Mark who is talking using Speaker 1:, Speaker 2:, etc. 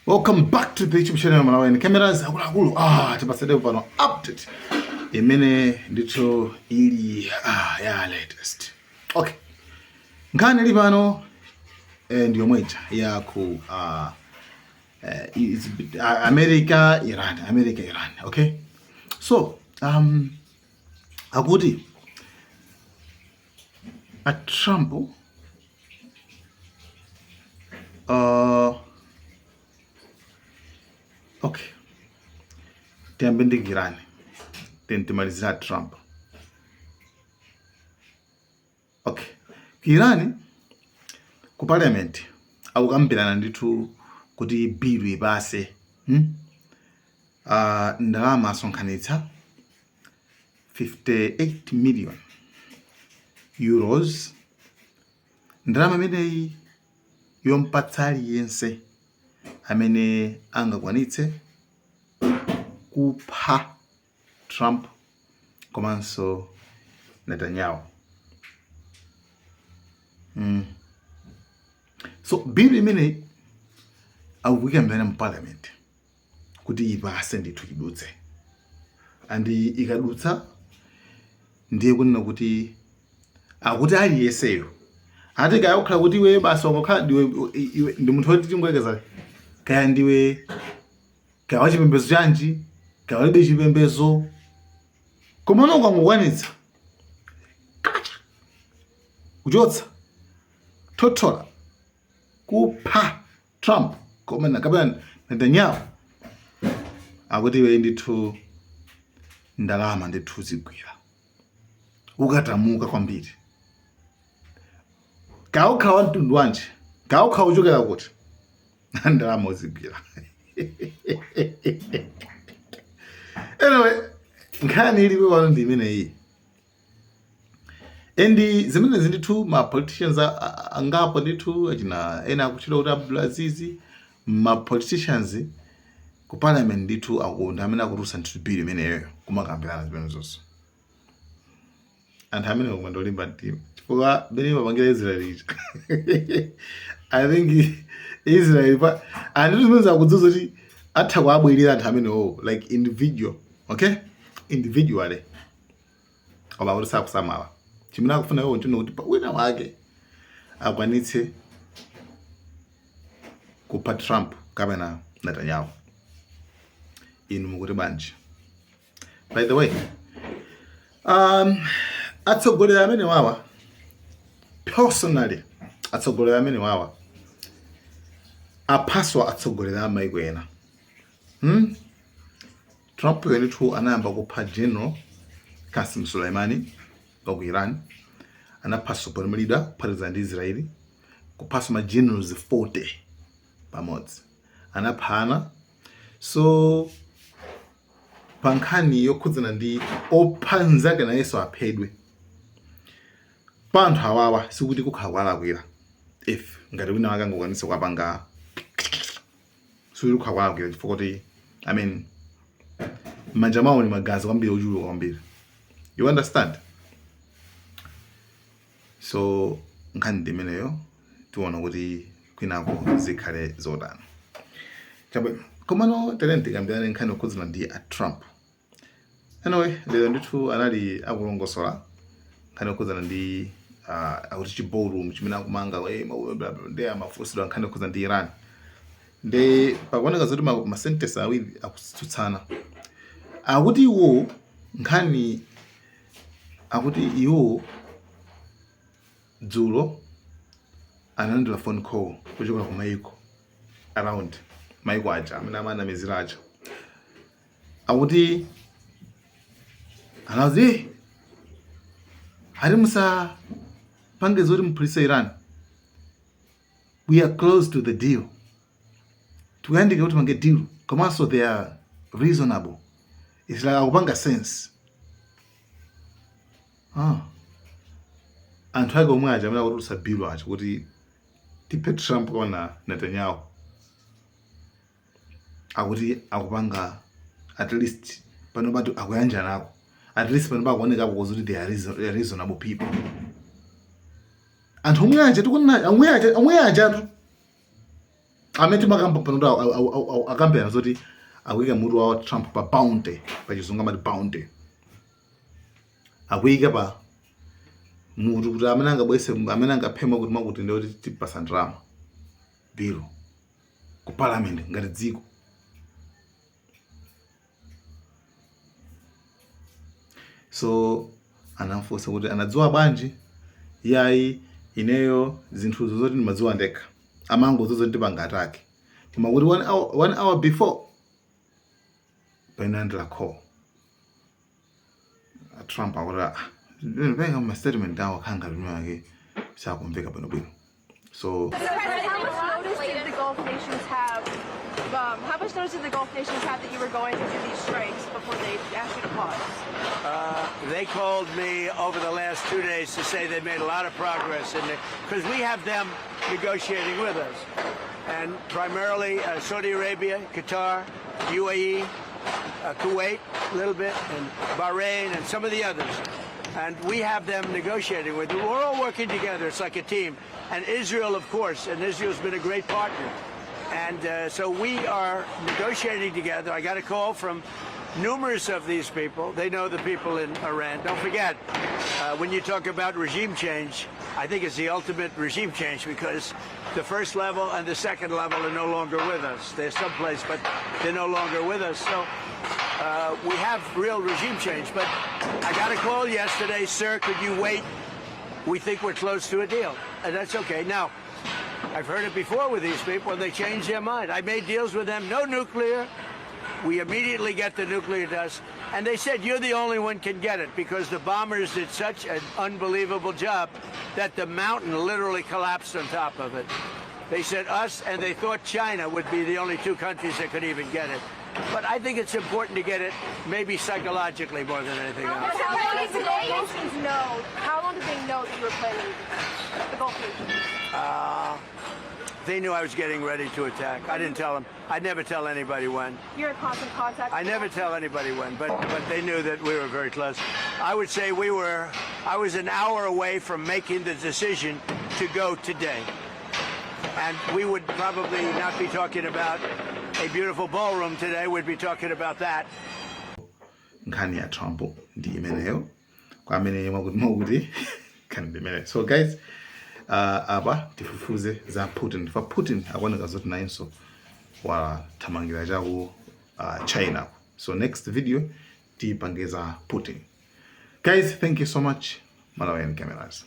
Speaker 1: Welcome back to the YouTube channel Malawian Cameras. Akuluakulu, tipasade pano update imene ndithu ili ya latest. Okay, nkhani ili pano ndi yomweja ya ku America Iran, America Iran. Okay, so akuti a Trump okay, tiyambe ndi Iran then timalizira Trump. Okay, ku Iran ku parliament akukambirana ndithu kuti bill ipase, Ndalama asonkhanitsa 58 million euros, ndalama imeneyi yompatsa aliyense amene angakwanitse kupha Trump komanso Netanyahu. So bill imeneyi akukuyikambirana mu parliament kuti ipase ndithu, idutse, and ikadutsa ndiye kunena kuti akuti aliyenseyo ati kaya kukhala kuti iwe basi wakakhala ndiwe, iwe ndi munthu woti tingoyekeza kaya ndiwe kaya wachipembedzo chanji, kaya ulibe chipembedzo, komano ukangokwanitsa kacha kuchotsa thothola kupha Trump koma kapena Netanyahu, akuti iwe ndithu ndalama ndithu zigwira, ukatamuka kwambiri, kaya ukhala wa mtundu wanji, kaya ukhala uchokera kuti, ndalama uzigwira. Anyway, nkhani ilipo pano ndi imeneyi, and zimenezi ndithu ma politicians angapo ndithu achina ena akutchedwa kuti Abdulaziz, ma politicians ku parliament ndithu ndi amene akutulutsa ndithu bill imeneyoyo kumakambirana zimene zonse. Anthu amene koma ndolimba mtima, chifukwa bene imapangira Israel ija, I think Israel pa anthu zimene zakudziwa kuti atha kuabwerera anthu amenewo like individual, okay, individually, koma kuti sakusamala chimene akufuna iwo nchino kuti pa wina wake akwanitse kupha Trump kapena Netanyahu. Inu mukuti bwanji? By the way, atsogoleri amene wawa, personally, atsogoleri amene wawa aphaswa atsogoleri a maiko ena, Trump yo ndithu anayamba kupha General Qasim Soleimani wa ku Iran, anapha supreme leader kuphatikiza ndi Israeli, kuphaso ma generals 40 pamodzi anaphana. So pa nkhani yokhudzana ndi opha nzake nayenso aphedwe pa anthu awawa, sikuti kukhala kwalakwira if ngati wina wake angakwanitse kuwapanga, sikuti kukhala kwalakwira, chifukwa kuti, I mean, m'manja mwawo ni magazi kwambiri, ochuluka kwambiri, you understand? So nkhani ndi imeneyo, tiona kuti kwinako zikhale zotani. Chabwino, komano tere tikambirane nkhani yokhudzana ndi a Trump. Anyway, lero ndithu anali akulongosola nkhani yokhudzana ndi akuti chi ballroom chimene akumanga, bla, bla, ndi amafunsidwa nkhani yokhudzana ndi Iran, ndi pakuoneka zoti ma sentence awiri akutsutsana. Akuti iwo nkhani, akuti iwo dzulo analandira phone call kuchokera ku maiko around, maiko aja amene amanamizira aja, akuti anazi ati musapange zoti muphulitse Iran, we are close to the deal, tikuyandikira kuti pange deal, komanso they are reasonable, it's like akupanga sense. Anthu ake omwe aja amene akutulutsa bill aja kuti tiphe Trump kapena Netanyahu, akuti akupanga, at least pano pati akuyanjanako, at least pano pakuonekapo kuti they are reasonable people. Anthu omwe aja tikunena, omwe aja, omwe ajatu. Amene timakamba pano kuti akambirana zoti akuyika mutu wa Trump pa bounty, pa Chizungu amati bounty, akuyika pa mutu kuti amene angabwese, amene angaphe mwakuti mwakuti, ndiye kuti tipasa ndalama, bill ku parliament ngati dziko. So anamfunsa kuti anadziwa bwanji. Iyayi, ineyo zinthuzo zoti ndimadziwa ndekha, amangodziwa zoti ndipanga attack, koma kuti 1 hour before painandira call. Trump akuti, ah, penga ma statement awo akhanga limwe ake sakumveka bwinobwino. So
Speaker 2: Mr. President, how much notice did the Gulf nations have? How much notice did the Gulf nations have that you were going to do these strikes before they asked you to pause?
Speaker 3: They called me over the last 2 days to say they made a lot of progress in because we have them negotiating with us, and primarily Saudi Arabia, Qatar, UAE, Kuwait, a little bit, and Bahrain, and some of the others. And we have them negotiating with. We're all working together. It's like a team. And Israel, of course, and Israel's been a great partner. And so we are negotiating together. I got a call from numerous of these people. They know the people in Iran. Don't forget, when you talk about regime change, I think it's the ultimate regime change because the first level and the second level are no longer with us. They're someplace, but they're no longer with us. So we have real regime change. But I got a call yesterday, "Sir, could you wait? We think we're close to a deal." And that's okay. Now, I've heard it before with these people, and they change their mind. I made deals with them, no nuclear. We immediately get the nuclear dust. And they said, "You're the only one can get it," because the bombers did such an unbelievable job that the mountain literally collapsed on top of it. They said us, and they thought China would be the only two countries that could even get it. But I think it's important to get it, maybe psychologically more than anything else.
Speaker 2: How long did the Gulf nations know? How long did they know that you were planning the Gulf nations?
Speaker 3: They knew I was getting ready to attack. I didn't tell them. I never tell anybody when.
Speaker 2: You're in constant contact.
Speaker 3: I never tell anybody when, but they knew that we were very close. I would say we were. I was an hour away from making the decision to go today, and we would probably not be talking about a beautiful ballroom today. We'd be talking about that.
Speaker 1: Nkhani ya Trump ndi imeneyo, kwa amene mwakuti mwakuti nkhani ndi imeneyo. So guys, apa tifufuze za Putin. Fa Putin akuoneka zoti nayenso wathamangira chaku China. So next video tiyipange za Putin. Guys, thank you so much. Malawian Cameras.